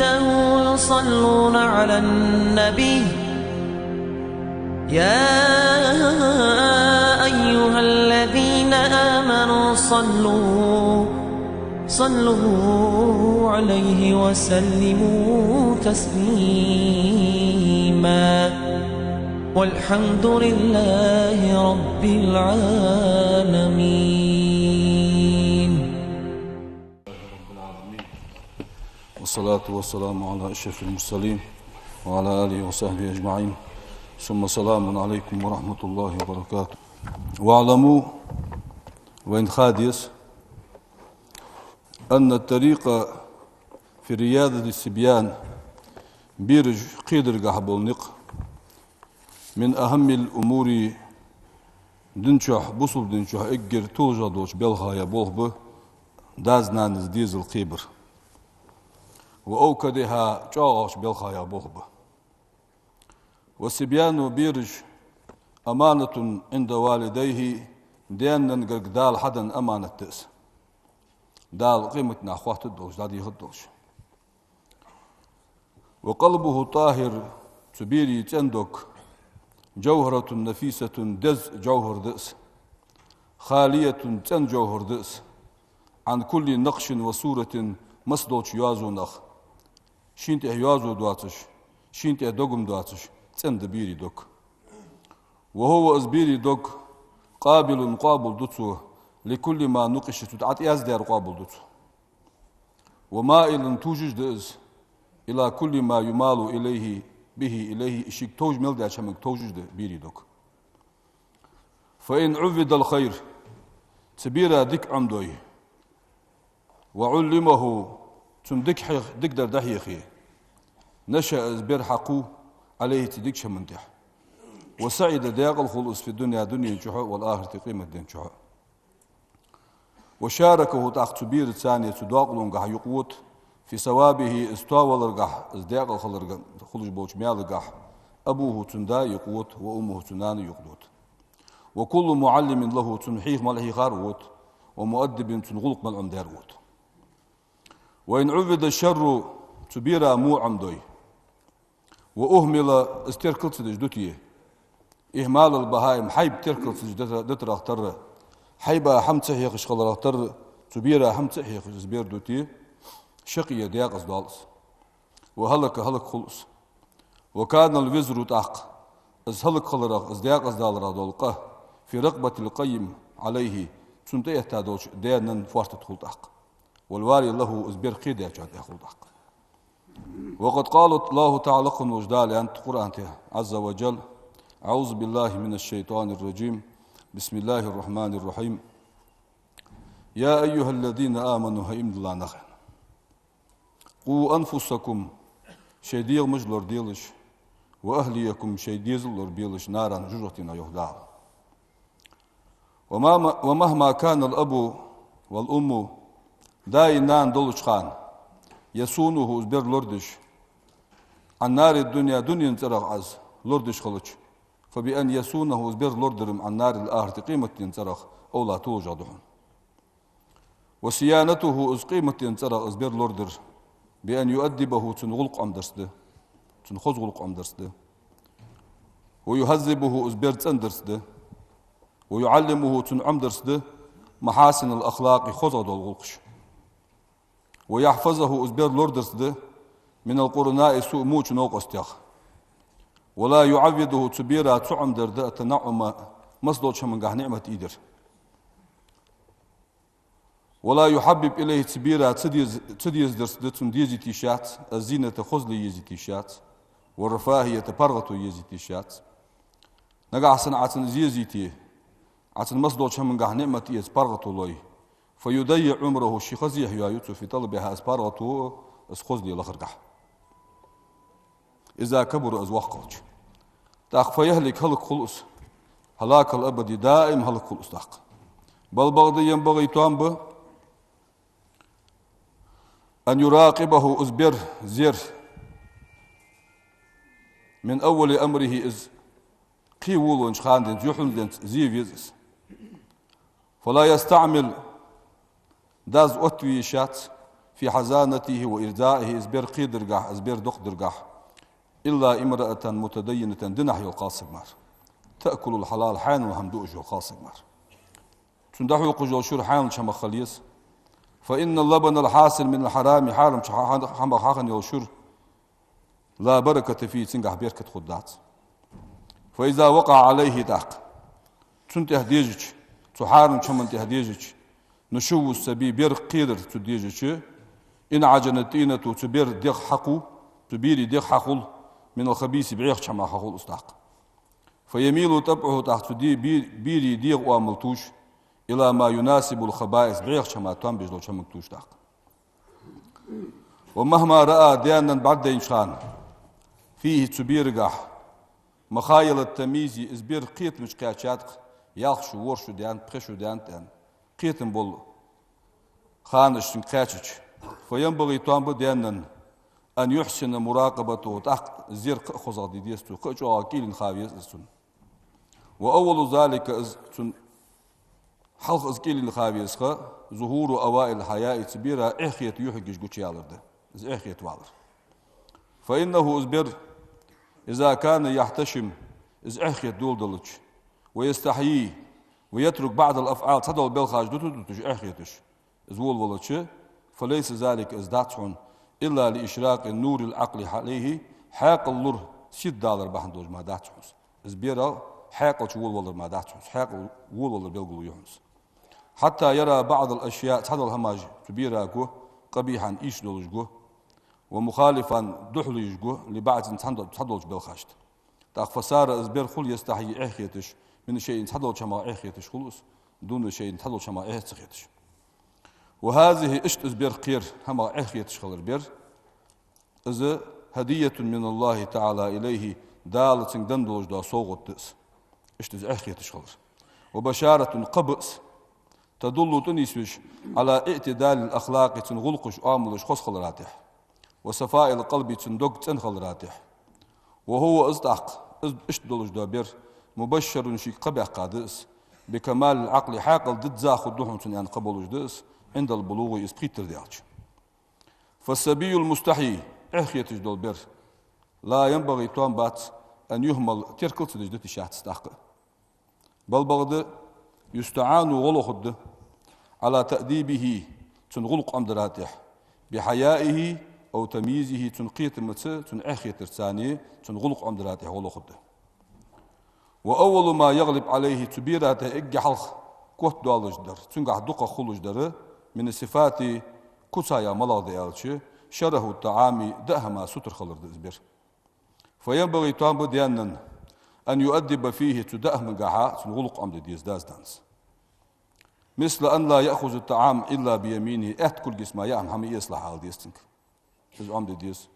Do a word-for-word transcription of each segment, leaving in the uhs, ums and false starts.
يصلون على النبي. يا أيها الذين آمنوا صلوا، صلوا عليه وسلموا تسليما. والحمد لله رب العالمين. والصلاة والسلام على أشرف المرسلين وعلى آله وصحبه أجمعين. ثم سلام عليكم ورحمة الله وبركاته. واعلموا, вайна ха деза, أن الطريق في رياضة الصبيان, бераш кхедаргахьа бола никъ, من أهم الأمور, дин чу, бусалба дин чу эггара толашагӀа долча белхаех болх ба дас-нанас дезал кхебар. وأوكدها, чӀоагӀача белхаех болх ба. والصبيان, бераш, أمانة عند والديه, даь-нанна гарга Дала хьаденна аманат да из. Дала къематдийнахьа хоаттаргдолаш, дӀадехаргдолаш. وقلبه الطاهر, цу бера цӀена дог, جوهرة نفيسة, деза жовхӀар да из, خالية, цӀена жовхӀар да из, عن كل نقش وصورة, масса долча йоазонах, шийна тӀа йоазув доацаш, шийна тӀа догам доацаш, цӀена да бера дог. وهو, из бера дог, قابل, къоабал ду цо, لكل ما نقش, цу тӀа тӀаяздаьр къоабал ду цо. ومائل, товжаш да из, إلى كل ما يمال إليه، به إليه, шийга товжа мел даьча хӀаманга товжаш да бера дог. فإن عود الخير, цу бера дика Ӏомадой, وعلمه, цунна дика хьех-, дика дар дӀахьехе, نشأ, из бер хьакхув, عليه, цу дикача хӀаман тӀа. وسعد, даькъала хул из, في الدنيا, дунен чухь а, والآخرة, къематден чухь а. وشاركه, тӀаккха цу бераца цхьана цу доакъалонгахьа юкъе вода, في ثوابه, из тоаваларгахьа, из даькъала хиларга хулаш болча маьлагахьа, أبوه, цун да юкъе вода, وأمه, цун нана юкъе дода. وكل معلم له, цунна хьеха мел хьехар вода, ومؤدب, цунна гӀулакх мел Ӏомадаьр вода. وإن عود الشر, цу бера во Ӏомадой, وأهمل, из теркал ца деш дуте, إهمال البهائم, хьайба теркал ца деш дитар-, дитарах тарра, хьайба хӀама ца хьехаш хиларах тарра, цу бера хӀама ца хьехаш из бер дуте, شقي, даькъаза доал из. وهلك, хӀалак хул из. وكان الوزر, тӀаккха из хӀалак хиларах, из даькъаза даларах дола къа, في رقبة القيم عليه, цунна тӀаэтта долча даь-наьна фоарта тӀа хул тӀаккха. والوالي له, из бер кхедаьчоа тӀа хул тӀаккха. وقد قال الله تعالى, лакха волча Дала аьннад Къуръан тӀа, عز وجل: أعوذ بالله من الشيطان الرجيم. بسم الله الرحمن الرحيم. يا أيها الذين آمنوا, хӀай иман дилла нах, قوا أنفسكم, шоай дегӀамаш лораделаш, وأهليكم, шоай дезал лорабелаш, نارا, жожагӀатена, йоах Дала. وما-, ومهما كان الأب والأم, даи нана долча хана, يصونه, из бер лорадеш, عن نار الدنيا, дунен цӀерах из лорадеш хилча, فبأن يصونه, из бер лорадар عن نار الآخرة, къематден цӀерах, أولى, толашагӀа да хьона. وصيانته, из къематден цӀерах из бер лорадар, بأن يؤدبه, цунна гӀулакх Ӏомадарца да, цунна хоза гӀулакх Ӏомадарца да. ويهذبه, из бер цӀендарца да. ويعلمه, цунна Ӏомадарца да, محاسن الأخلاق, хозагӀа дола гӀулакхаш. ويحفظه, из бер лорадарца да, من القرناء السوء, воча новкъостех. ولا يعوده, цу бера ца Ӏомадар да, التنعم, масса долча хӀамангахьа ниӀмат ийдар. ولا يحبب إليه, цу бера ца дез-, ца дезадарца да, цунна дезийта йиш яц, الزينة, хозал езийта йиш яц, والرفاهية, паргӀато езийта йиш яц. Нагахьа санна Ӏа цунна из езийте, Ӏа цунна масса долча хӀамангахьа ниӀмат эца, паргӀато лой, فيضيع عمره, ший ха зехьа йоаю цо, في طلبها, из паргӀато, из хозал лахаргахьа. إذا كبر, из воккха хилча. ТӀаккха فيهلك, хӀалак хул из. هلاك الأبد, даим хӀалак хул из тӀаккха. بل, бакъда, ينبغي, тоам ба, أن يراقبه, из бер зер, من أول أمره, из кхе волавеннача хана денз, юхьанца денз зе веза из. فلا يستعمل, дас оттаве йиш яц, في حضانته وإرضاعه, из бер кхедаргахь, из бер дакхдаргахь, إلا امرأة متدينة, динах йола кхалсаг мара. تأكل الحلال, хьаьнала хӀама дуаш йола кхалсаг мара. Цунна дӀахьокхаш йола шура хьаьналча хӀамах хила еза. فإن اللبن الحاصل من الحرام, хьарамча хӀа-, хӀа-, хӀамах хьахинна йола шура, لا بركة فيه, цунгахь беркат хургдац. فإذا وقع عليه, тӀаккха цунна тӀехьа дежача, цу хьарамча хӀаман тӀехьа дежача, نشو الصبي, бер кхедар цу дежача, انعجنت طينته, цу бера дегӀ хьакху, цу берий дегӀ хьахул, من الخبيث, бӀеха хӀамах хьахул из тӀаккха. فيميل طبعه, тӀаккха цу де-, бе-, берий дегӀа оамал тувш, إلى ما يناسب الخبائث, бӀеха хӀама, тоам беш долча хӀаманга тувш тӀаккха. ومهما رأى, даьна бӀаргадайнача хана, فيه, цу берагахь, مخايل التمييز, из бер кхетамча кхаьчад-кх, ялх шу, ворхӀ шу даьннад, пхи шу даьннад аьнна, кхетам бола ханаш цунга кхаьчача, فينبغي, тоам ба даьна, أن يحسن مراقبته, тӀаккха зер кхы а хозагӀа де деза цо, кхы а чӀоагӀа кӀийлен ха веза из цунна. وأول ذلك, из цунна хьалха из кӀийлен ха веза ха, ظهور أوائل الحياء, цу бера эхь хета юхьигаш гучаялар да, из эхь хета валар. فإنه, из бер, إذا كان يحتشم, из эхь хета доладелча, ويستحيي, ويترك بعض الأفعال, цхьадола белхаш дуташ-дуташ эхь хеташ, из волавелча, فليس ذلك, из дац хьона, إلا لإشراق نور العقل عليه, хьаькъала нур сийрдалар бахьан долаш мара дац хьона из. Из бер хьаькъал чу волавалар мара дац хьона из, хьаькъал волавалар белгало я хьона из. حتى يرى بعض الأشياء, цхьадола хӀамаш цу бера го, قبيحا, ийрча долаш го, ومخالفا, духьала еш го, لبعض, цхьан-, цхьадолча белхашта. ТӀаккха فصار, из бер хул, يستحيي, эхь хеташ, من شيء, цхьадолча хӀамах эхь хеташ хул из, دون شيء, цхьадолча хӀамах эхь ца хеташ. وهذه, иштта из бер кхера хӀамах эхь хеташ хилар бер, из هدية من الله تعالى إليه, Дала цунга денна долаш дола совгӀат да из. Иштта из эхь хеташ хилар. وبشارة, кхаъ ба из, تدل, тӀанийсвеш, على اعتدال الأخلاق, цун гӀулакхаш, оамалаш хоза хилара тӀехьа, وصفاء القلب, цун дог цӀена хилара тӀехьа. وهو, из тӀаккха, из иштта долаш дола бер, مبشر, шийга кхаъ баьккха да из, بكمال العقل, хьаькъал дизза хургда хьона цун аьнна кхаъ болаш да из, عند البلوغ, из пхийттар даьлча. فالصبي المستحي, эхь хеташ дола бер, لا ينبغي, тоам бац, أن يهمل, теркал ца деш дита йиш яц из тӀаккха. بل, бакъда, يستعان, гӀо лохаргда, على تأديبه, цун гӀулакх Ӏомадара тӀехьа, بحيائه أو تمييزه, цун кхетамца, цун эхь хетарца, цун гӀулакх Ӏомадара тӀехьа гӀо лохаргда. وأول ما يغلب عليه, цу бера тӀа эггара хьалха котдоалаш дар, цунгахь дукхагӀа хулаш дар, من الصفات, куцаш малагӀа да аьлча, شره الطعام, даа хӀама сутара хилар да из бер. فينبغي, тоам ба даьна, أن يؤدب فيه, цу даа хӀамагахьа цун гӀулакх Ӏомаде деза даьца-нанас. مثل أن لا يأخذ الطعام إلا بيمينه, аьтта кулгаца мара яа хӀама хьа ма эцалахь ала деза цунга. Из Ӏомаде деза.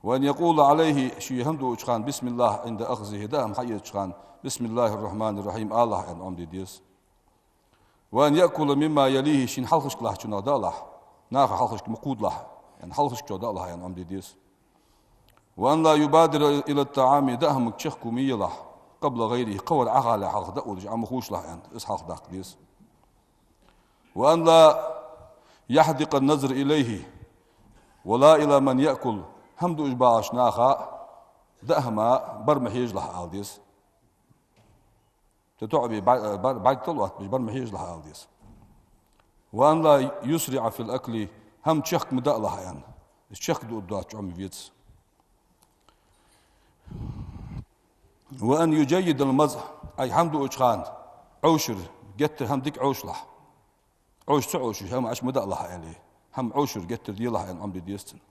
وأن يقول عليه, ше хӀама дуача хана, بسم الله عند أخذه, даа хӀама хьаэцача хана, بسم الله الرحمن الرحيم алалахь аьнна Ӏомаде деза. وأن يأكل مما يليه, шийна хьалхашка латтачунах даалахь, наха хьалхашка ма кхувдалахь аьнна, хьалхашкачох даалахь аьнна Ӏомаде деза. وأن لا يبادر إلى الطعام, даа хӀамага чехка ма елахь, قبل غيره, кхывар Ӏохалале хьалха даа водаш Ӏо ма ховшалахь аьнна, из хьалхадаккха деза. وأن لا يحدق النظر إليه ولا إلى من يأكل, хӀама дуаш багӀача наха даа хӀама бар ма хьежалахь ала деза. Цу тоӀабе бӀа-, бӀа-, бӀарг тӀа лоаттабеш бар ма хьежалахь ала деза. وأن لا يسرع في الأكل, хӀама чехка ма даалахь аьнна, из чехка дуаргдоацаш Ӏомаве веза. وأن يجيد المضغ, Ӏа хӀама дуача хана Ӏовшар, геттара хӀама дика Ӏовшалахь. Ӏовша ца Ӏовшаш, хӀама Ӏочу ма даалахь аьле, хӀама Ӏовшар геттара делахь аьнна Ӏомаде деза цунна.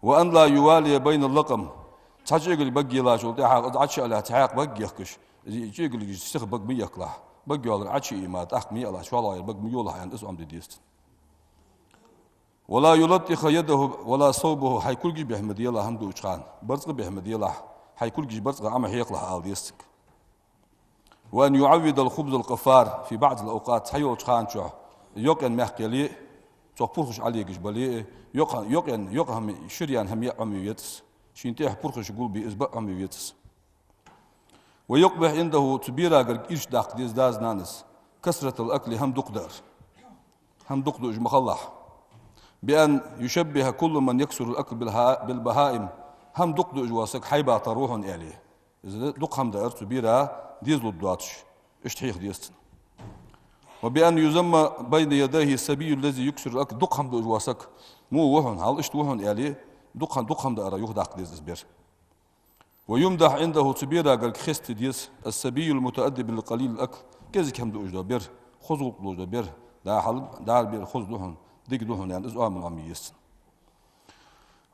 وأن لا يوالي بين اللقم, цхьа чӀегилг бага елачул тӀехьагӀа из Ӏочу а лаьца, цхьаькха бага ехкаш, из чӀегилгаш сиха бага ма ехкалахь, бага йоалар Ӏочу а йима, тӀаккха ма яалахь, шоллагӀа яр бага ма йолахь аьнна, из Ӏомаде деза цунна. ولا يلطخ يده ولا ثوبه, хьай кулгаш бӀеха ма делахь хӀама дуача хана, барзкъа бӀеха ма делахь, хьай кулгаш барзкъах Ӏо ма хьекхалахь ала деза цунга. وأن يعود الخبز القفار في بعض الأوقات, цхьайолча хана чухь йокъаенна маькх яле а, цох пурхаш Ӏолегаш бале а, йокъа-, йокъаенна, йокъа хӀама, шира яьнна хӀама яа Ӏомаве веза из, шийна тӀехьа пурхаш гулбе из баа Ӏомаве веза из. ويقبح عنده, цу берагара ирча даккха деза даьца-нанас, كثرة الأكل, хӀама дукха даар. ХӀама дукха дуаш ма хилалахь. بأن يشبه كل من يكثر الأكل بالها-، بالبهائم. ХӀама дукха дуаш вола саг хьайбатар ва хьона аьле. Из дукха хӀама даар цу бера дезалургдоацаш, иштта хьеха деза цунна. وبأن يذم بين يديه الصبي الذي يكثر الأكل. Дукха хӀама дуаш вола саг мо ва хьона, хьал иштта ва хьона аьле, дукха, дукха хӀама даарах юхадаккха деза из бер. ويمدح عنده, цу берагара хеставе деза, الصبي المتأدب القليل الأكل, кӀезига хӀама дуаш дола бер, хоза гӀулакх долаш дола бер, да хьал, дара бер хоза да хьона, дика да хьона аьнна, из оамал Ӏомае еза цунна.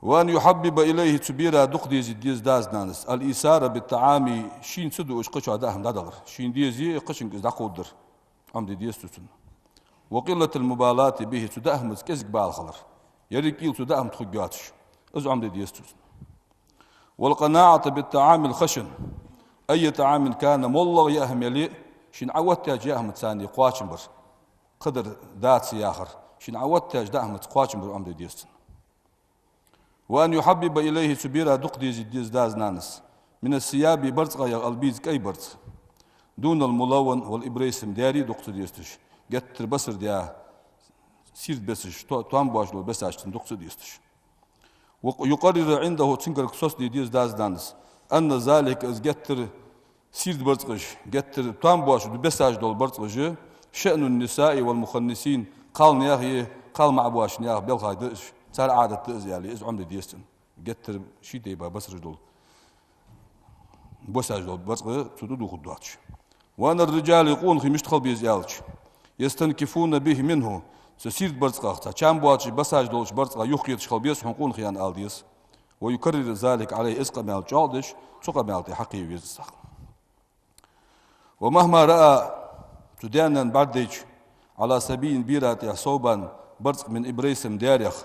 وأن يحبب إليه, цу бера дукха дезе деза дас-нанас, الإيثار بالطعام, шийна ца дуаш кхычоа даа хӀама дӀадалар. Шийна дезе, кхычунга из дӀакховдадар Ӏомаде деза цо цунна. وقلة المبالاة به, цу даа хӀамаца кӀезига бала хилар. Еррига кӀийла цу даа хӀама тхуг йоацаш, из Ӏомаде деза цо цунна. والقناعة بالطعام الخشن، أي طعام كان, моллагӀа яа хӀама яле а, шийна Ӏооттаяьча яа хӀамаца царна кхоачам бар. Кхыдар дац яхар, шийна Ӏооттаяьча даа хӀамаца кхоачам бар Ӏомаде деза цунна. وأن يحبب إليه, цу бера дукха дезе деза дас-нанас, من الثياب, барзкъех البيض, кӀай барзкъа, دون الملون والإبريسم, дерий дукха ца дезаш, геттара басар даь, сийрда бесаш, то-, тоам боацаш дола бесаш цунна дукха ца дезаш. ويقرر عنده, цунгара соцаде деза дас-нанас, أن ذلك, из геттара сийрда барзкъаш, геттара тоам боацаш дола бесаш дола барзкъаш, شأن النساء والمخنثين, кхалнаьха, кхал маӀа боацача наьха белхаш да уж, цар Ӏадат да из аьле, из Ӏомаде деза цунна. Геттара ший тайпара басараш дола, босаш дола барзкъа цу тӀа дохаргдоацаш. وأن الرجال, къонахий мишта хила беза аьлча, يستنكفون به منه, цу сийрда барзкъах, цу чам боацаш, босаш долча барзкъах юхакхеташ хила беза хьона къонахий аьнна ала деза. ويكرر ذلك عليه, из къамаьл чӀоагӀдеш, цу къамаьла тӀа хьакхе веза саг. ومهما رأى, цу даь-наьна бӀаргадайча, على صبي, бера тӀа, ثوبا, барзкъа, من إبريسم, дерех,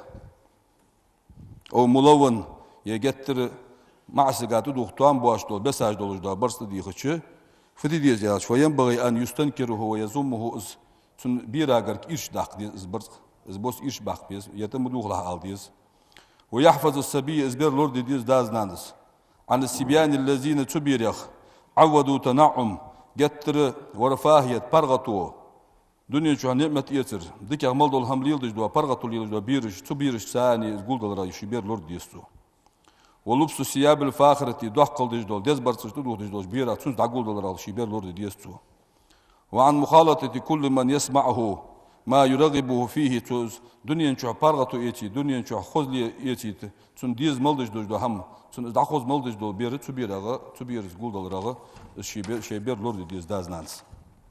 أو ملون, е геттара маӀа сага тӀадувха тоам боацаш дола, бесаш долаш дола барзкъа тӀадийхача, фу де деза аьлча, فينبغي أن يستنكره ويذمه, из цун берагара ирча даккха деза из барзкъа, из бос ирча баккха беза, е тӀа ма дувхалахь ала деза. ويحفظ الصبي, из бер лораде деза дас-нанас, عن الصبيان الذين, цу берех, عودوا التنعم, геттара, ورفاهية, паргӀато, дунен чу ниӀмат эцар, дикагӀа мел дола хӀама леладеш дола, паргӀато леладеш дола бераш, цу берашца царна из гулдаларах ший бер лораде деза цо. ولبس الثياب الفاخرة, доккхал деш дола, деза барзкъаш тӀадувхаш долча берах, цунца дӀагулдаларах ший бер лораде деза цо. وعن مخالطة كل من يسمعه ما يرغبه فيه, цо из дунен чу паргӀато эцийта, дунен чу хозал эцийта, цунна деза мел деш дола хӀама, цунна из дӀахоза мел деш дола бер, цу берагӀа, цу бераца гулдаларах, из ший бер, ший бер лораде деза дас-нанас.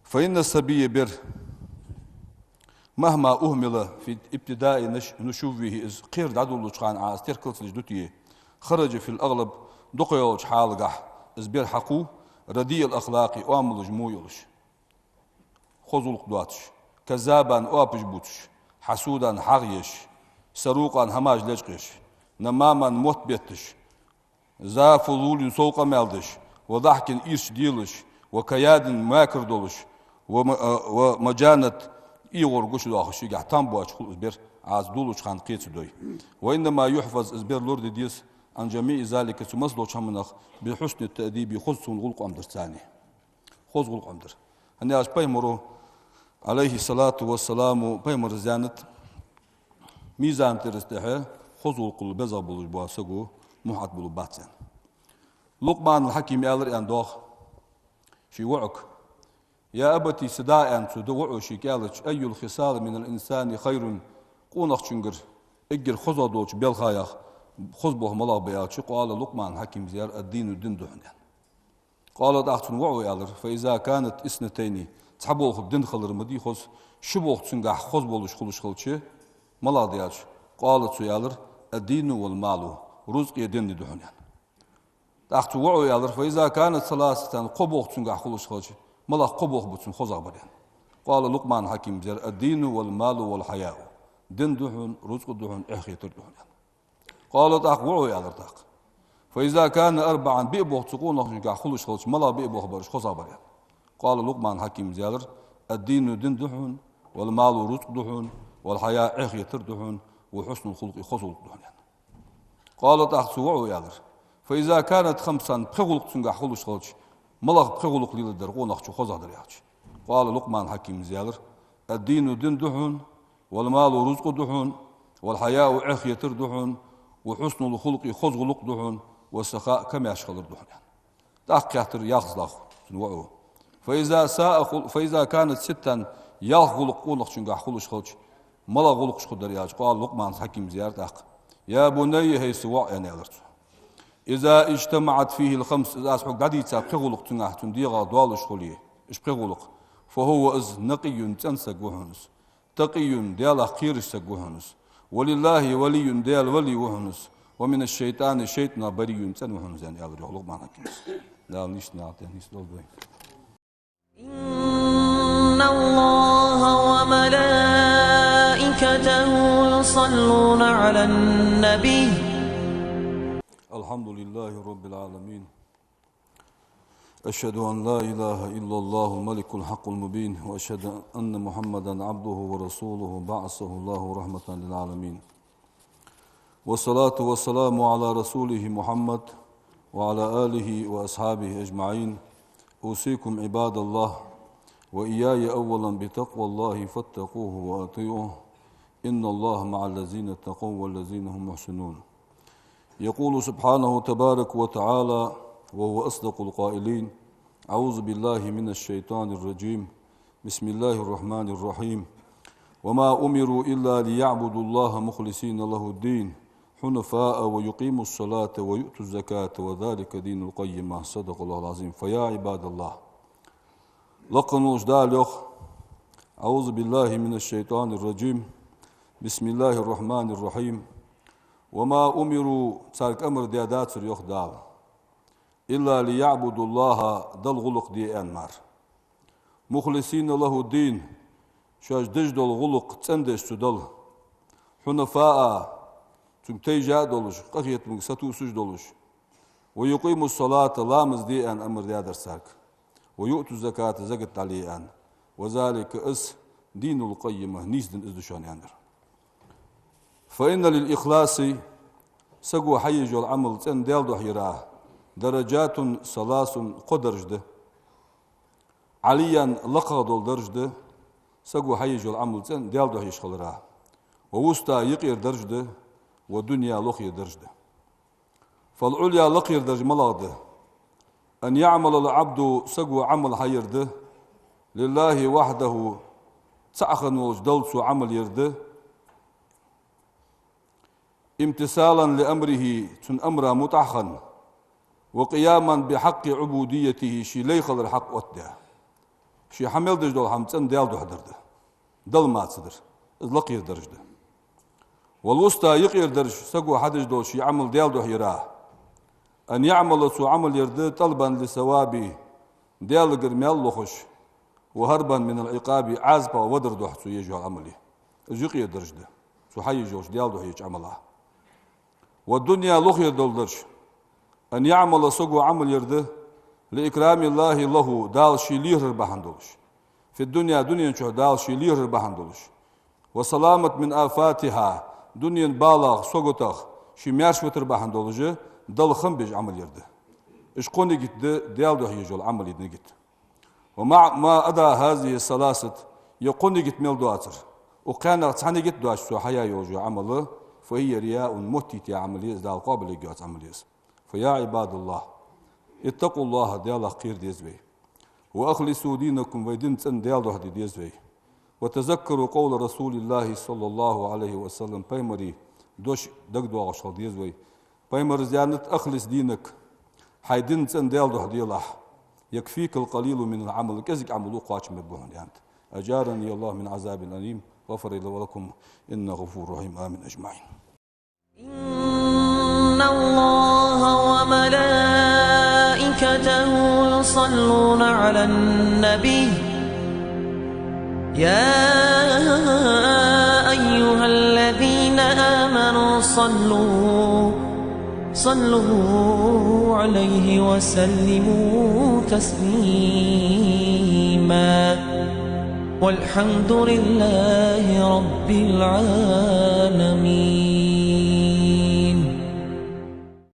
فإن الصبي, бер, مهما أهمل في ابتداء نش-، نشوئه, из кхера дӀадолалуча хана Ӏа из теркал ца деш дите, خرج في الأغلب, дукхагӀа йолча хьалагахь, из бер хьакхув, رديء الأخلاق, оамалаш во йолаш, хоза гӀулакх доацаш, كذابا, оапаш бувцаш, حسودا, хьагӀ еш, سروقا, хӀамаш лечкъаеш, نماما, мотт бетташ, ذا فضول, сов къамаьл деш, وضحك, ирча делаш, وكياد, мекар долаш, وم-, э, ومجانة, эгӀор гучадоахаш, шийгахь там боацаш хул из бер, Ӏа из долалуча хана кхе ца дой. وإنما يحفظ, из бер лораде деза, عن جميع ذلك, цу массадолча хӀаманах, بحسن التأديب, хоза цун гӀулакх Ӏомадарца царна. Хоза гӀулакх Ӏомадар. ХӀана аьлча пайхамара, عليه الصلاة والسلام, пайхамара аьннад, мизан тӀера из тӀехьа хоза гӀулакхал беза болаш бола саго мухь тӀа болаш бац аьнна. Лукъманул Хьакима аьлар аьнна доагӀа ший воӀага: يا أبت, са да, аьнна, цу воӀо шийга аьлча, أي الخصال من الإنسان خير, къонахчунгара эггара хозагӀа долча белхаех хоза болх малагӀа ба аьлча, قال, Лукъманул Хьакима аьлар: الدين, ди да хьона, аьнна. قال, тӀаккха цун воӀо аьлар: فإذا كانت اثنتين, цхьа болх ди хилар ма дий хоза, ши болх цунгахь хоза болаш хулаш хилча, малагӀа да аьлча, قال, цо аьлар: الدين والمال, рузкъеи дини да хьона, аьнна. ТӀаккха цун воӀо аьлар: فإذا كانت ثلاثة, кхо болх цунгахь хулаш хилча, малагӀа кхо болх ба цун хозагӀа бар, аьнна. قال Лукъманул Хьакима аьлар: الدين والمال والحياء, ди да хьона, рузкъа да хьона, эхь хетар да хьона, аьнна. قال, тӀаккха воӀо аьлар тӀаккха: فإذا كان أربعا, биъ болх цу къонахчунгахь хулаш хилча, малагӀа биъ болх бар уж хозагӀа бар, аьнна. قال Лукъманул Хьакима аьлар: الدين, ди да хьона, والمال, рузкъа да хьона, والحياء, эхь хетар да хьона, وحسن الخلق, хоза гӀулакх да хьона, аьнна. قال, тӀаккха цун воӀо аьлар: فإذا كانت خمسا, пхи гӀулакх цунгахь хулаш хилча, малагӀа пхи гӀулакх леладер къонахчун хозагӀа дар аьлча? قال Лукъманул Хьакима аьлар: الدين, ди да хьона, والمال, рузкъа да хьона, والحياء — эхь хетар да хьона, وحسن الخلق — хоза гӀулакх да хьона, والسخاء — камаьрша хилар да хьона, аьнна. ТӀаккха хаьттар ялх зулах цун воӀо: فإذا ساء خل-، فإذا كانت ستا — ялх гӀулакх къонахчунгахь хулаш хилча, малагӀа гӀулакхаш хургдар аьлча, قال Лукъман Хьакима аьлар тӀаккха: يا بني — хӀай са воӀ, аьнна, аьлар цо. إذا اجتمعت فيه الخمس — из аз хьога дӀадийца пхи гӀулакх цунгахь, цун дегӀах долаш хуле, уж пхи гӀулакх, فهو — из — نقي — цӀена саг ва хьона из, تقي — Далах кхераш саг ва хьона из, ولله — ولي — Дала вали ва хьона из, ومن الشيطان — шайтӀанах — بريء — цӀена ва хьона из, аьнна, аьлар йоах Лукъман Хьакима. Дала нийсача наькъа тӀа нийсдолда вай. إن الله وملائكته يصلون على النبي. الحمد لله رب العالمين. أشهد أن لا إله إلا الله الملك الحق المبين، وأشهد أن محمدا عبده ورسوله بعثه الله رحمة للعالمين. والصلاة والسلام على رسوله محمد وعلى آله وأصحابه أجمعين. أوصيكم عباد الله وإياي أولا بتقوى الله فاتقوه وأطيعوه. إن الله مع الذين اتقوا والذين هم محسنون. يقول سبحانه تبارك وتعالى وهو أصدق القائلين: أعوذ بالله من الشيطان الرجيم. بسم الله الرحمن الرحيم. وما أمروا إلا ليعبدوا الله مخلصين له الدين حنفاء ويقيموا الصلاة ويؤتوا الزكاة وذلك دين القيمة. صدق الله العظيم. فيا عباد الله. Лакха волча Дала йоах: أعوذ بالله من الشيطان الرجيم. بسم الله الرحمن الرحيم. وما أمروا — царга амар даь дацар, йоах Дала, إلا ليعبدوا الله — Далла гӀулакх де аьнна мара, مخلصين له الدين — шоаш деш дола гӀулакх цӀендеш цу Далла, حنفاء — цунга тайжа а долаш, къахетамга сатувсаш а долаш, ويقيموا الصلاة — ламаз де аьнна амар даьдар царга, ويؤتوا الزكاة — закат дӀале аьнна, وذلك — из — دين القيمة — нийса дин из да шоана, аьннар. فإن للإخلاص — саго хьаеш йола Ӏамал цӀена Даьла духьа яра, درجات ثلاث — кхо дарж да. عليا — лакхагӀа дола дарж да саго хьаеш йола Ӏамал цӀена Даьла духьа еш хилара, ووسطى — юкъера дарж да, ودنيا — лохера дарж да. فالعليا — лакхера дарж малагӀа да? أن يعمل العبد — саго Ӏамал хьаер да, لله وحده — цаӀ хинна волча Далла цо Ӏамал ер да, امتثالا لأمره — цун амара мутӀахьа хинна, وقياما بحق عبوديته — ший лай хилара хьакъ оттадаь. Ше хьа мел деш дола хӀама цӀена Даьла духьа дар да. Далла мацадар. Из лакхера дарж да. والوسطى — юкъера дарж саго хьадеш дола ший Ӏамал Даьла духьа яра, أن يعمل — цо Ӏамал ер да, طلبا للثواب — Даьлагара маьл лохаш, وهربا من العقاب — Ӏазапах вадар духьа цо еш йола Ӏамал я. Из юкъера дарж да цо хьаеш йолча Даьла духьа еча Ӏамалах. والدنيا — лохера дола дарж, أن يعمل — саго Ӏамал ер да, لإكرام الله له — Дала ше лехар бахьан долаш, في الدنيا — дунен чухь Дала ше лехар бахьан долаш, وسلامة من آفاتها — дунен балах, саготах ше маьрша витар бахьан долаш, Далла хам беш Ӏамал ер да. Уж кхо нигат да Даьла духьа еш йола Ӏамала нигат. ومع ما عدا هذه الثلاثة — е кхо нигат мел доацар, укх кхаьннех цхьа нигат доацаш цо хьаяь йола Ӏамал, فهي رياء — моттийта Ӏамал я из, Дала къоабал ергйоаца Ӏамал я из. فيا عباد الله، اتقوا الله — Даьлах кхера деза вай. وأخلصوا دينكم — вай дин цӀена Даьла духьа де деза вай. وتذكروا قول رسول الله صلى الله عليه وسلم — пайхамара дош дагадоагӀаш хила деза вай. Пайхамара аьннад: أخلص دينك — хьай дин цӀена Даьла духьа делахь, يكفيك القليل من العمل — кӀезига Ӏамал а кхоачам бергба хьона, аьннад. أجارني الله من عذاب أليم، غفر لي ولكم، إنه غفور رحيم. آمين أجمعين. إن الله وملائكته يصلون على النبي، يا أيها الذين آمنوا صلوا، صلوا عليه وسلموا تسليما. والحمد لله رب العالمين.